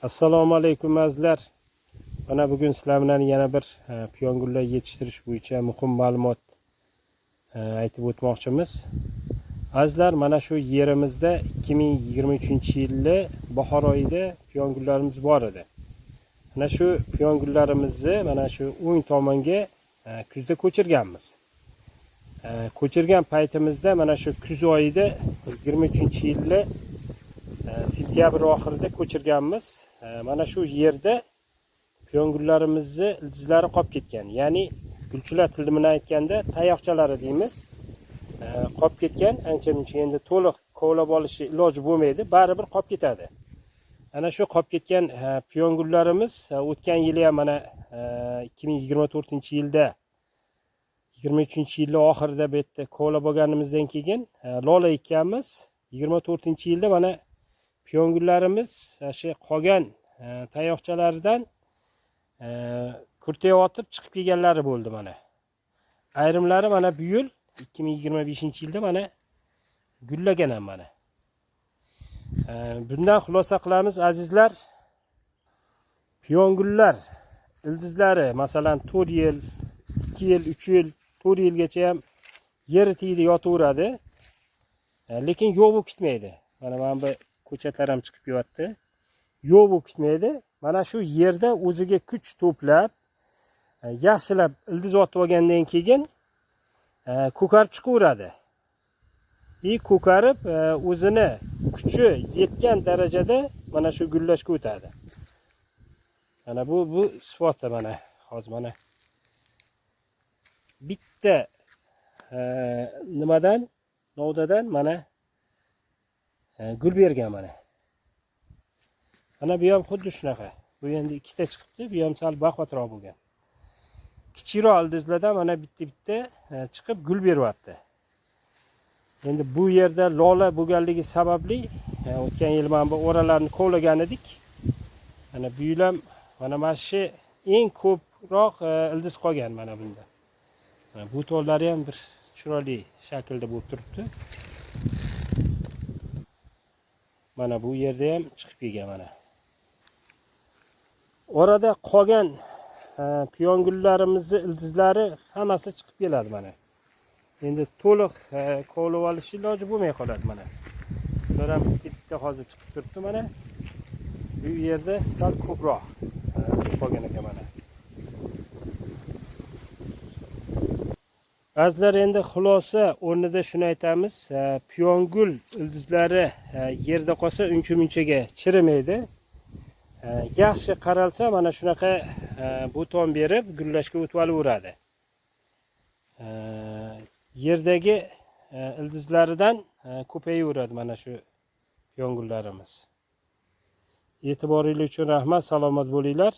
Assalomu alaykum azizlar. Mana bugun sizlar bilan yana bir piyongullar yetishtirish bo'yicha muhim ma'lumot aytib o'tmoqchimiz. Azizlar, mana shu yerimizda 2023-yilda bahor oyida piyongullarimiz bor edi. Mana shu piyongullarimizni mana shu o'ng tomonga kuzda ko'chirganmiz. Ko'chirgan paytimizda mana shu kuz oyida 23-yilda sentyabr oxirida ko'chirganmiz. Mana shu yerda piyongullarimizni ildizlari qolib ketgan. Ya'ni gulchilar tili bilan aytganda tayoqchalari deymiz. Qolib ketgan, ancha muncha endi to'liq kovlab olishi iloji bo'lmaydi, baribir qolib ketadi. Ana shu qolib ketgan piyongullarimiz o'tgan yili ham mana 2024-yilda 23-yilda oxirida bu yerda kovlab olganimizdan keyin lola ekkanmiz. 24-yilda mana piyongullarimiz shu qolgan tayoqchalaridan kurtak otib chiqib kelganlari bo'ldi mana. Ayrimlari mana bu yil 2025-yilda mana gullagan ham mana. Bundan xulosa qilamiz azizlar, piyongullar ildizlari masalan 4 yil, 2 yil, 3 yil, 4 yilgacha ham yer tagida yotaveradi. Lekin yo'q bo'lib ketmaydi. Mana bu ko'chatlar ham chiqib kelyapti. Yo'q bo'lib ketmaydi. Mana shu yerda o'ziga kuch to'plab, yaxshilab ildiz otib olgandan keyin ko'karib chiqaveradi. И ko'karib o'zini kuchi yetgan darajada mana shu gullashga o'tadi. Mana bu sifati mana hozir mana bitta nimadan novdadan mana gul bergan mana. Mana bu ham xuddi shunaqa. Bu endi ikkita chiqibdi, bu ham sal baquvvatroq bo'lgan. Kichikroq ildizlardan mana bitta-bitta chiqib gul beryapti. Endi bu yerda lola bo'lganligi sababli o'tgan yil mana bu o'ralarni kovlagan edik. Mana bu yil ham mana shu eng ko'proq ildiz qolgan mana bunda. Mana butonlari ham bir chiroyli shaklda bo'lib turibdi. Mana bu yerda ham chiqib kelgan mana. Orada qolgan piyongullarimizni ildizlari hammasi chiqib keladi mana. Endi to'liq kovlab olish iloji bo'lmay qoladi mana. Bular ham bitta hozir chiqib turibdi mana. Bu yerda sal ko'proq ildiz qolgan ekan mana. Azizlar, endi xulosa o'rnida shuni aytamiz, piyongul ildizlari yerda qolsa uncha munchaga chirimaydi. Yaxshi qaralsa mana shunaqa buton berib gullashga o'tib olaveradi. Yerdagi ildizlaridan ko'payaveradi mana shu piyongullarimiz. E'tiboringiz uchun rahmat, salomat bo'linglar.